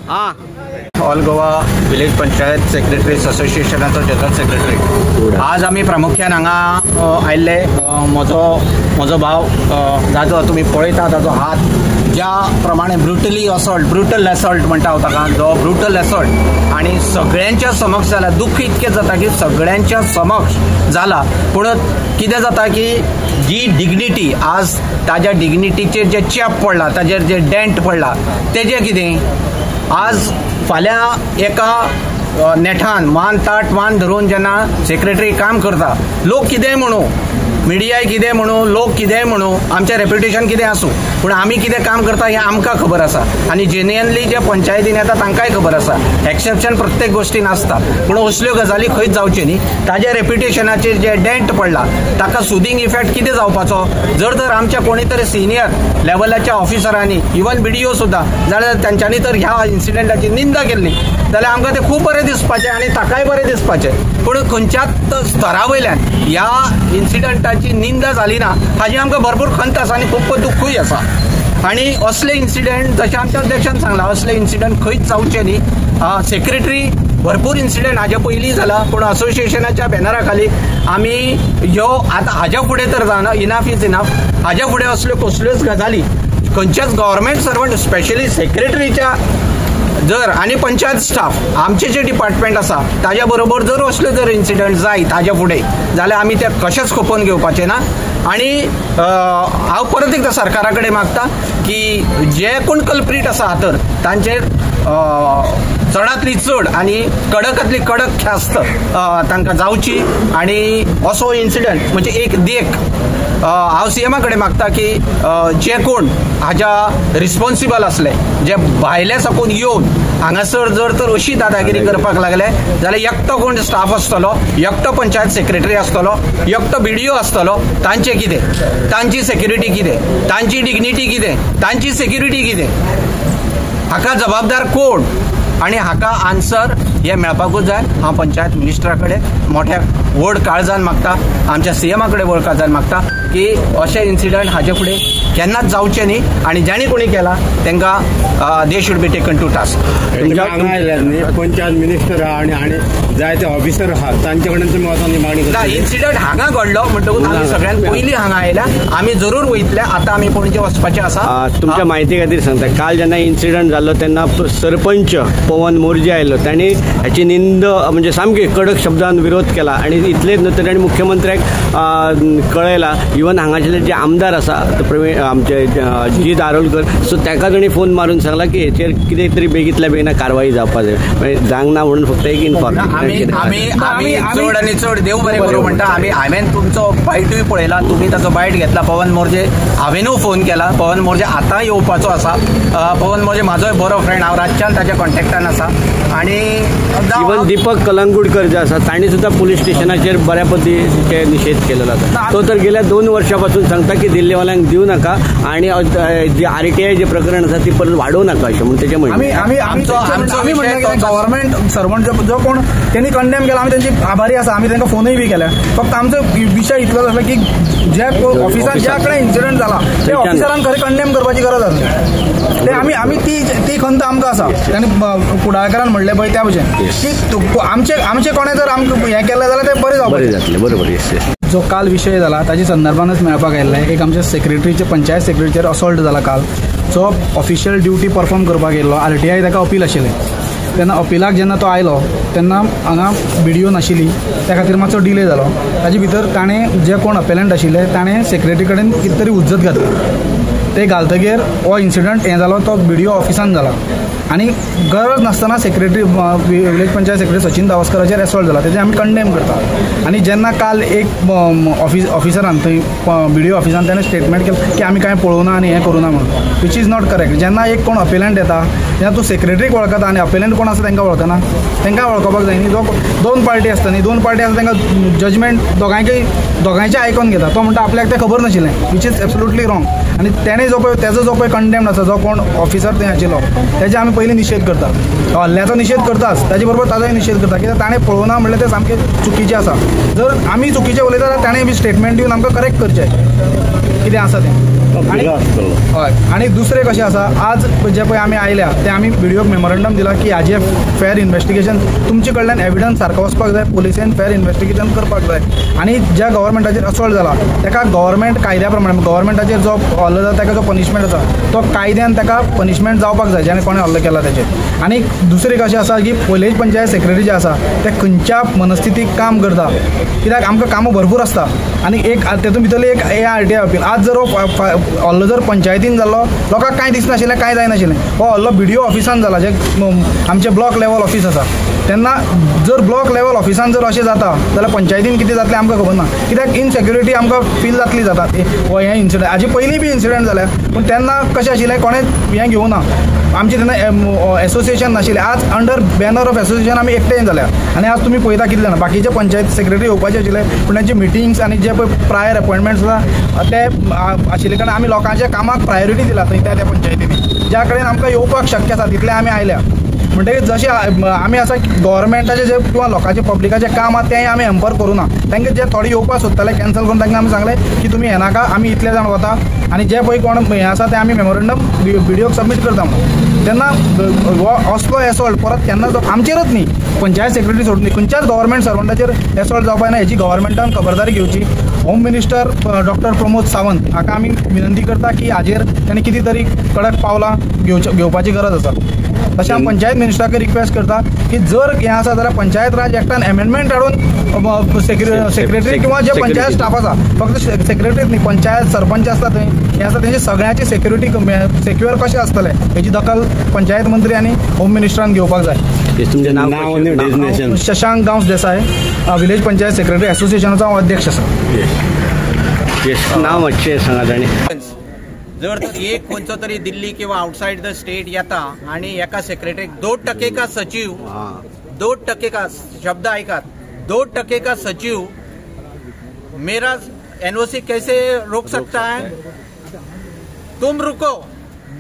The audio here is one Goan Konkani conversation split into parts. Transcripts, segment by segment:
हां, all Goa village panchayat secretaries असोसिएशनाचो जनरल सेक्रेटरी. आज आमी प्रामुख्यान हांगा आयिल्ले. म्हजो म्हजो भाव जाचो तुमी पळयता ताजो हात ज्या प्रमाणे ब्रुटली असॉल्ट, ब्रुटल असॉल्ट म्हणटा हांव ताका, जो ब्रुटल असॉल्ट आनी सगळ्यांच्या समक्ष जाला. दुख्ख इतकें जाता की सगळ्यांच्या समक्ष जाला, पूण कितें जाता की जी डिग्निटी आज ताज्या डिग्निटीचेर जे चेप पडला, ताजेर जे डेंट पडला, तेजें कितें आज फाल्यां एका नेठान मान ताट मान धरून जेन्ना सेक्रेटरी काम करता, लोक कितेंय म्हणू, मिडियाय कितें म्हणू, लोक कितेंय म्हणू, आमचें रेप्युटेशन कितें आसूं, पूण आमी कितें काम करता हें आमकां खबर आसा आनी जेन्युअनली जे पंचायतीन येता तांकांय खबर आसा. एक्सेप्शन प्रत्येक गोश्टीन आसता, पूण असल्यो गजाली खंयच जावच्यो न्ही. ताज्या रेप्युटेशनाचेर जे डेंट पडला ताका सुदींग इफेक्ट कितें जावपाचो? जर तर आमच्या कोणी तरी सिनियर लेवलाच्या ऑफिसरांनी, इवन बीडीओ सुद्दां, जाल्यार तांच्यांनी तर ह्या इन्सिडंटाची निंदा केल्ली जाल्यार आमकां तें खूब बरें दिसपाचें आनी ताकाय बरें दिसपाचें. पूण खंयच्याच स्तरा वयल्यान ह्या इन्सिडंटाची निंदा जाली ना हाजी आमकां भरपूर खंत आसा आनी खूब दुख्खूय आसा. आनी असले इन्सिडंट जशें आमच्या अध्यक्षान सांगलां, असले इन्सिडंट खंयच जावचे न्ही. सेक्रेटरी भरपूर इन्सिडंट हाज्या पयलीं जाला, पूण असोसिएशनाच्या बॅनरा खाली आमी ह्यो आतां हाज्या फुडें तर जायना, इनाफ is enough. हाज्या फुडें असल्यो कसल्योच गजाली खंयच्याच गव्हर्मेंट सर्वंट, स्पेशली सेक्रेटरीच्या जर आनी पंचायत स्टाफ आमचे जे डिपार्टमेंट आसा ताज्या बरोबर जर असले जर इन्सिडंट जायत हाज्या फुडें जाल्यार आमी ते कशेंच खपोवन घेवपाचे ना. आनी हांव परत एकदां सरकारा कडेन मागता की जे कोण कल्प्रीट आसा तर तांचेर चडांतली चड आनी कडकांतली कडक ख्यास्त तांकां जावची आनी असो इन्सिडंट म्हणजे एक देख. हांव सीएमा कडेन मागता की जे कोण हाज्या रिस्पॉन्सिबल आसले, जे भायले साकून येवन हांगासर जर तर अशी दादागिरी करपाक लागले जाल्यार एकटो कोण स्टाफ आसतलो, एकटो पंचायत सेक्रेटरी आसतलो, एकटो बीडीओ आसतलो, तांचें कितें, तांची सेक्युरिटी कितें, तांची डिग्निटी कितें, तांची सेक्युरिटी कितें, हाका जबाबदार कोण आनी हाका आन्सर हे मेळपाकूच जाय. हांव पंचायत मिनिस्टरा कडेन मोठ्या व्हड काळजान मागता, आमच्या सीएमा कडेन व्हड काळजान मागता की अशे इन्सिडंट हाजे फुडें केन्नाच जावचे न्ही आनी जाणी कोणी केला तांकां they should be taken to task. Panchayat minister आहा आनी जायते ऑफिसर आहा तांचे कडेन तुमी वचोन मागणी करता. इन्सिडंट हांगा घडलो म्हणटकूच आमी सगळ्यान पयलीं हांगा आयल्या, आमी जरूर वयतले. आतां आमी पणजे वचपाचें आसा. तुमच्या म्हायती खातीर सांगता, काल जेन्ना इन्सिडंट जाल्लो तेन्ना सरपंच पवन मोरजे आयलो, तांणी हाची निंदा म्हणजे सामकी कडक शब्दान विरोध केला आनी इतलेच न्हय तर तांणी मुख्यमंत्र्याक कळयला. इवन हांगाचे जे आमदार आसा प्रवीण आमचे जीत आरोलकर, सो ताका तांणी फोन मारून सांगला की हेचेर कितें तरी बेगीतल्या बेगीन कारवाई जावपाक जाय. म्हणजे जावंक ना म्हणून फक्त एक इन्फॉर्मेशन. आमी चड आनी चड देव बरें करूं म्हणटा. आमी हांवें तुमचो बायटूय पळयला, तुमी ताचो बायट घेतला. पवन मोरजे हांवेनूय फोन केला, पवन मोरजे आतां येवपाचो आसा. पवन मोरजे म्हाजोय बरो फ्रेंड, हांव रातच्यान ताच्या कॉन्टेक्टान आसा. आनी इवन दीपक कलंगूटकर जे आसा तांणी सुद्दां पुलीस स्टेशनाचेर बऱ्या पद्दतीचे निशेध केलेलो आसा. तो तर गेल्या 2 वर्सां पासून सांगता की दिल्लीवाल्यांक दिवं नाका आनी जे आरटीआय जे प्रकरण आसा ती परत वाडोवं नाका अशें म्हणून तेचें म्हणणें. आमी गव्हर्मेंट सर्वंट जो कोण त्यांनी कंडेम केला, आमी तेंची आभारी आसा. आमी तांकां फोनूय बी केल्या. फक्त आमचो विशय इतलोच आसलो की जे ऑफिसान ज्या कडेन इन्सिडंट जाला त्या ऑफिसरान खरें कंडेम करपाची गरज आसली. ते आमी आमी ती ती खंत आमकां आसा. आनी कुडाळकरान म्हणलें पळय त्या भशेन की आमचे आमचे कोणें जर आमकां हें केलें जाल्यार तें बरें जावपाचें जातलें. बरोबर. जो काल विशय जाला ताजे संदर्भानच मेळपाक आयिल्लें. एक आमच्या सेक्रेटरीचे, पंचायत सेक्रेटरीचेर असॉल्ट जाला काल. जो ऑफिशियल ड्युटी परफॉर्म करपाक येयल्लो, आरटीआय ताका अपील आशिल्लें. तेन्ना अपिलाक जेन्ना तो आयलो तेन्ना हांगा बीडीओ नाशिल्ली, त्या खातीर मातसो डिले जालो. ताजे भितर ताणें जे कोण अपेलंट आशिल्ले ताणें सेक्रेटरी कडेन कितें तरी उज्जत घातली. ते घालतगीर हो इन्सिडंट हें जालो तो बीडीओ ऑफिसान जाला आनी गरज नासतना secretary village panchayat secretary Sachin धावस्कराचेर assault जाला. तेजें आमी कंडेम करता. आनी जेन्ना काल एक ऑफिसरान थंय बीडीओ ऑफिसान ताणें स्टेटमेंट केलें की आमी कांय पळोवना आनी हें करूं ना म्हणून, which is not correct. जेन्ना एक कोण अपेलंट येता तेन्ना तूं सेक्रेटरीक वळखता आनी अपेलंट कोण आसा तांकां वळखना, तांकां वळखपाक जाय न्ही. जो दोन पार्टी आसता न्ही, दोन पार्टी आसता तांकां जजमेंट दोगांयचें आयकोन घेता. तो म्हणटा आपल्याक तें खबर नाशिल्लें, which is absolutely wrong. आनी तेणें जो पळय तेजो जो पळय कंडेम्ड आसा, जो कोण ऑफिसर थंय आशिल्लो तेजे आमी पयलीं निशेध करता, हल्ल्याचो निशेध करताच, ताजे बरोबर ताजोय निशेध करता. कित्याक ताणें पळोवना म्हणल्यार तें सामकें चुकीचें आसा. जर आमी चुकीचें उलयता जाल्यार ताणें बी स्टेटमेंट दिवन आमकां करेक्ट करचें कितें आसा तें. आनी हय, आनी दुसरें कशें आसा, आज जे पळय आमी आयल्या ते आमी बीडीओक मेमोरंडम दिला की हाजें फेर इन्वेस्टिगेशन तुमचे कडल्यान एविडन्स सारको वचपाक जाय, पुलिसेन फेर इन्वेस्टिगेशन करपाक जाय आनी ज्या गव्हर्मेंटाचेर असॉल्ट जाला ताका गव्हर्मेंट कायद्या प्रमाणे गव्हर्मेंटाचेर जो हल्लो जाला ताका जो पनिशमेंट आसा तो कायद्यान ताका पनिशमेंट जावपाक जाय ज्याने कोणें हल्लो केला ताचेर. आनी दुसरें कशें आसा की विलेज पंचायत सेक्रेटरी जे आसा ते खंयच्या मनस्थितीक काम करता, कित्याक आमकां कामां भरपूर आसता आनी एक तेतून भितरली एक हे आरटीआय अपील. आज जर हो हल्लो जर पंचायतीन जाल्लो लोकांक कांय दिसनाशिल्लें, कांय जायनाशिल्लें. हो हल्लो बीडीओ ऑफिसान जाला, जे आमचें ब्लॉक लेवल ऑफीस आसा, तेन्ना जर ब्लॉक लेवल ऑफिसान जर अशें जाता जाल्यार पंचायतीन कितें जातलें आमकां खबर ना, कित्याक इनसेक्युरिटी आमकां फील जातली जाता. हो हें इन्सिडंट हाजे पयलीं बी इन्सिडंट जाल्या, पूण तेन्ना कशें आशिल्लें कोणें हें घेवना, आमचें तेन्ना एसोसिएशन नाशिल्लें. आज अंडर बॅनर ऑफ एसोसिएशन आमी एकठांय जाल्या आनी आज तुमी पळयता कितले जाणां बाकीचे पंचायत सेक्रेटरी येवपाचे आशिल्ले, पूण तांचे मिटिंग्स आनी जे पळय प्रायर अपॉयंटमेंट्स आसा ते आशिल्ले कारणान आमी लोकांच्या कामाक प्रायोरिटी दिला थंय त्या त्या पंचायतींनी, ज्या कडेन आमकां येवपाक शक्य आसा तितले आमी आयल्या. म्हणटकीर जशें आमी आसा गव्हर्मेंटाचें जें किंवा लोकांचें पब्लिकाचें काम आसा तेंय आमी हॅम्पर करूं ना. तांकां जे थोडे येवपाक सोदताले कॅन्सल करून तांकां आमी सांगलें की तुमी येनाका, आमी इतले जाण वता आनी जे पळय कोण हें आसा तें आमी मेमोरंडम बीडीओक सबमीट करता म्हणून. तेन्ना हो असलो एसॉल्ट परत केन्ना आमचेरच न्ही, पंचायत सेक्रेटरी सोडून न्ही, खंयच्याच गव्हर्मेंट सर्वंटाचेर एसॉल्ट जावपाक ना हेची गव्हर्मेंटान खबरदारी घेवची. Home minister doctor Pramod Sawant हाका आमी विनंती करता की हाजेर ताणें कितें तरी कडक पावलां घेवपाची गरज आसा. तशें हांव पंचायत मिनिस्टराक रिक्वेस्ट करता की जर हें आसा जाल्यार पंचायत राज एक्टान एमेंडमेंट हाडून सेक्रेटरी किंवा जे पंचायत स्टाफ आसा, फक्त सेक्रेटरीच न्ही, पंचायत सरपंच आसता थंय हें आसा, तेंचे सगळ्यांची सेक्युरिटी सेक्युअर कशें आसतलें हेची दखल पंचायत मंत्री आनी होम मिनिस्टरान घेवपाक जाय. तुमचें नांव? शशांक गांवस देसाय, विलेज पंचायत सेक्रेटरी एसोसिएशनाचो हांव अध्यक्ष आसा. नांव मातशें सांगात. आनी जर तर एक खंयचो तरी दिल्ली किंवा आउटसायड the state येता आणि एका सेक्रेटरीक 2% का सचिव, 2% का शब्द ऐकात, 2% का सचिव मेरा एनओसी कैसे रोक सकता है? तुम रुको,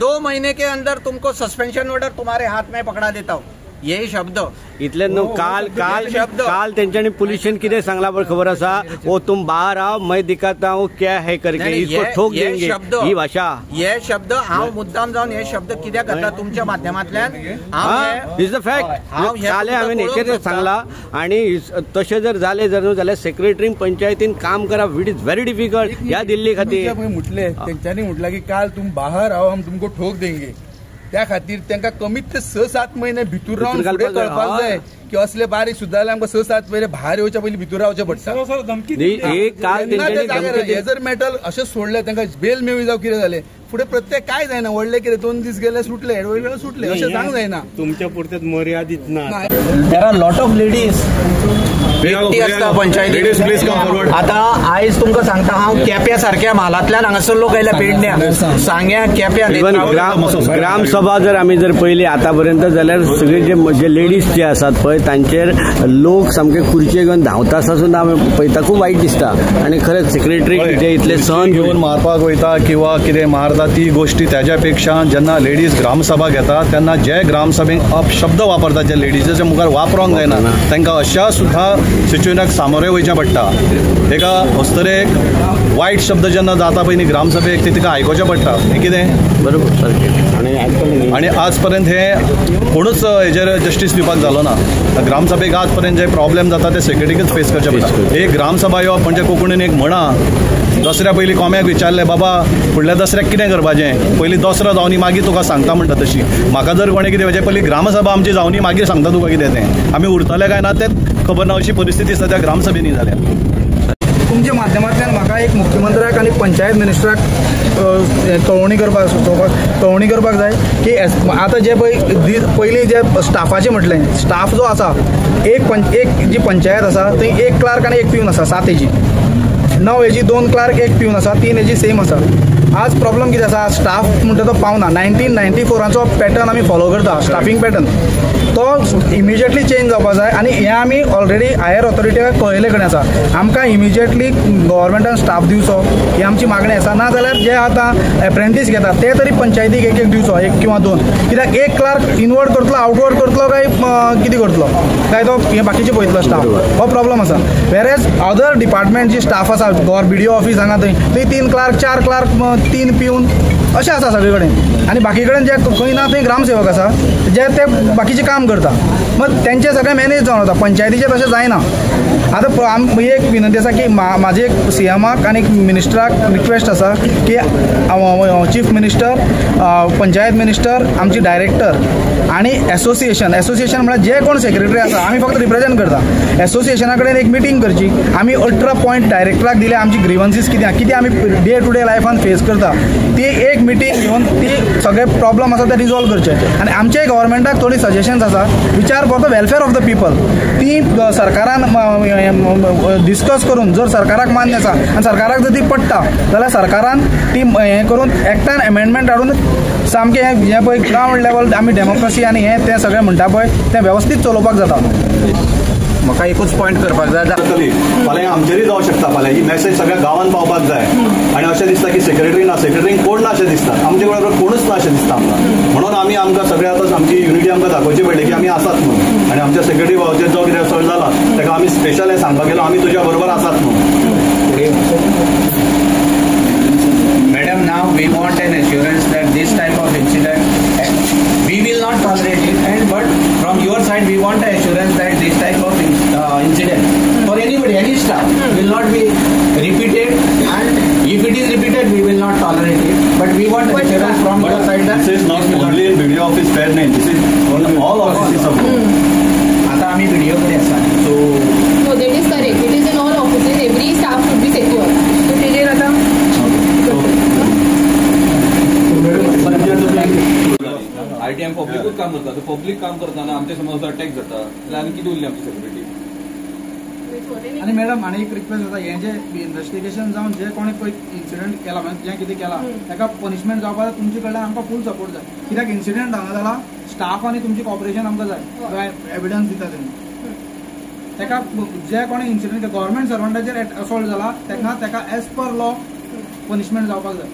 2 महीने के अंदर तुमको सस्पेंशन ऑर्डर तुम्हारे हाथ में पकड़ा देता हूँ. हे शब्द इतले न्हू. काल काल काल तेंच्यांनी पुलिशेन कितें सांगला पळय खबर आसा, वो तुम बाहर आओ मैं दिखाता हूँ क्या है करके, इसको ठोक देंगे, ही भाशा. हे शब्द हांव मुद्दाम जावन हे शब्द कित्याक घातला तुमच्या माध्यमांतल्यान, is the fact. काल हांवें हेचेर सांगला. आनी तशें जर जालें जर न्हू जाल्यार सेक्रेटरीन पंचायतीन काम करप it is very difficult ह्या दिल्ली खातीर. म्हटलें तेंच्यांनी म्हटलां की काल तुम बाहर आओ हम तुमको ठोक देंगे, त्या खातीर तांकां कमीत ते 6-7 महिने भितूर रावन फुडें कळपाक जाय की असले बारीक सुद्दां जाल्यार आमकां 6-7 महिने भायर येवच्या पयलीं भितूर रावचें पडटा. हे जर मॅटल अशें सोडलें तांकां बेल मेळ्ळी जावं कितें जालें फुडें प्रत्येक काय जायना, व्हडलें कितें 2 दीस गेले सुटले, व्हडले सुटले, अशें जावंक जायना. तुमच्या पुरतेच मर्यादीत ना. There are lot of ladies एकटी आसता पंचायती. आतां आयज तुमकां सांगता हांव, केप्या सारक्या म्हालांतल्यान हांगासर लोक आयल्या, पेडण्या, सांग्या, केप्या. ग्रामसभा जर आमी जर पळयली आतां पर्यंत जाल्यार सगळे जे लेडीज जे आसात पळय तांचेर लोक सामके खुर्चे घेवन धांवता आसा सुद्दां आमी पळयता, खूब वायट दिसता. आनी खरेंच सेक्रेटरी जे इतले सहन घेवन मारपाक वयता किंवा कितें मारता ती गोश्टी त्याच्या पेक्षा जेन्ना लेडीज ग्रामसभा घेता तेन्ना जे ग्रामसभेक अपशब्द वापरतात, जे लेडीजाच्या मुखार वापरोंक जायना, तांकां अशा सुद्दां सिच्युएशनाक सामोरे वयचें पडटा. एका अस्तरेक वायट शब्द जेन्ना जाता पळय न्ही ग्रामसभेक ते तिका आयकुचें पडटा. हें कितें बरोबर सारकें. आनी आज पर्यंत हे कोणूच हेजेर जस्टीस दिवपाक जालो ना. ग्रामसभेक आज पर्यंत जे प्रॉब्लेम जाता ते सेक्रेटरीकच फेस करचे पडटा. एक ग्रामसभा येवप म्हणजे कोंकणीन एक म्हणा, दसऱ्या पयलीं कोम्याक विचारलें बाबा फुडल्या दसऱ्याक कितें करपाचें, पयलीं दसरो जावनी मागीर तुका सांगता म्हणटा. तशी म्हाका जर कोणें कितें म्हणजे पयलीं ग्रामसभा आमची जावनी मागीर सांगता तुका कितें तें, आमी उरतले काय ना तें खबर ना, अशी परिस्थिती सद्या ग्रामसभेनी जाल्या. तुमच्या माध्यमांतल्यान म्हाका एक मुख्यमंत्र्याक आनी पंचायत मिनिस्टराक कळोवणी करपाक सुचोवपाक कळोवणी करपाक जाय की आतां जे पळय पयलीं जे स्टाफाचें म्हटलें, स्टाफ जो आसा एक जी पंचायत आसा थंय 1 क्लार्क आनी 1 प्यून आसा, 7 हेजी, 9 हेजी 2 क्लार्क 1 प्यून आसा, 3 हेजी सेम आसा. आज प्रॉब्लम कितें आसा, स्टाफ म्हणटा तो पावना. 1994 पॅटर्न आमी फॉलो करता, स्टाफींग पॅटर्न, तो इमिजिएटली चेंज जावपाक जाय. आनी हें आमी ऑलरेडी हायर ऑथॉरिटीक कळयल्ले कडेन आसा, आमकां इमिजिएटली गव्हर्मेंटान स्टाफ दिवचो ही आमची मागणी आसा. ना जाल्यार जे आतां एप्रेंटीस घेता ते तरी पंचायतीक एक एक दिवचो, 1 किंवा 2, कित्याक 1 क्लार्क इनवर्ड करतलो, आवटवर्ड करतलो काय कितें करतलो, काय तो हे बाकीचे पळयतलो स्टाफ, हो प्रॉब्लम आसा. वेरेज अदर डिपार्टमेंट जी स्टाफ आसा, बीडीओ ऑफिस हांगा थंय थंय 3 क्लार्क 4 क्लार्क 3 पिवन अशें आसा सगळे कडेन. आनी बाकी कडेन जे खंय ना थंय ग्रामसेवक आसा जे ते बाकीचें काम करता, मग तेंचें सगळें मॅनेज जावन वता. पंचायतीचें तशें जायना. आतां एक विनंती आसा की म्हाजी एक सीएमाक आनी मिनिस्टराक रिक्वेस्ट आसा की चीफ मिनिस्टर, पंचायत मिनिस्टर, आमची डायरेक्टर आनी एसोसिएशन, एसोसिएशन म्हळ्यार जे कोण सेक्रेटरी आसा आमी फक्त रिप्रेजेंट करता, एसोसिएशना कडेन एक मिटींग करची. आमी 18 पॉयंट डायरेक्टराक दिले, आमची ग्रिवन्सीस कितें कितें आमी डे टू डे लायफान फेस करता, ती एक मिटींग घेवन ती सगळे प्रॉब्लम आसा ते रिजॉल्व करचे. आनी आमचे गव्हर्मेंटाक थोडी सजेशन्स आसा which are for the welfare of the people, ती सरकारान डिस्कस करून जर सरकाराक मान्य आसा आनी सरकाराक जर ती पडटा जाल्यार सरकारान ती हें करून एक्टान एमेंडमेंट हाडून सामकें हें पळय ग्रावंड लेवल आमी डेमोक्रेसी आनी हें तें सगळें म्हणटा पळय तें वेवस्थीत चलोवपाक जाता. म्हाका एकूच पॉयंट करपाक जाय, फाल्यां आमचेरूय जावं शकता, फाल्यां ही मॅसेज सगळ्या गांवांत पावपाक जाय. आनी अशें दिसता की सेक्रेटरी ना, सेक्रेटरींक कोण ना अशें दिसता, आमचे बरोबर कोणूच ना अशें दिसता आमकां. म्हणून आमी आमकां सगळे आतां आमची युनिटी आमकां दाखोवची पडली की आमी आसात म्हणून. आनी आमच्या सेक्रेटरी भावाचेर जो कितें असल्ट जाला ताका आमी स्पेशल हें सांगपाक गेलो आमी तुज्या बरोबर आसात म्हणून. Madam, now we want an assurance that this type of incident we will not tolerate it, and but from your side we want an assurance that this type of incident for anybody, any staff will not be repeated, and if it is repeated we will not tolerate it. But we want an assurance from your side that this is not only in BDO office, fair name, this is in all offices of. आता आम्ही BDO कडे आसा, so no, that is correct, it is in all offices, every staff should be secure. So तेजेर आता आरटीआय पब्लिकूच काम करता, पब्लीक काम करतना आमच्या समोर अटॅक जाता जाल्यार आनी कितें उरली आमची सेक्युरिटी. आनी मॅडम आनी एक रिक्वेस्ट आसा, हें जें इन्वेस्टिगेशन जावन जे कोणे पळय इन्सिडंट केला जें कितें केलां ताका पनिशमेंट जावपाक तुमचे कडल्यान आमकां फूल सपोर्ट जाय. कित्याक इन्सिडंट हांगा जाला, स्टाफ आनी तुमचें कॉपरेशन आमकां जाय, एविडन्स दिता तेन्ना ताका जे कोणे इन्सिडंट गव्हर्मेंट सर्वंटाचेर असॉल्ट जाला ताका ताका एज पर लॉ पनिशमेंट जावपाक जाय.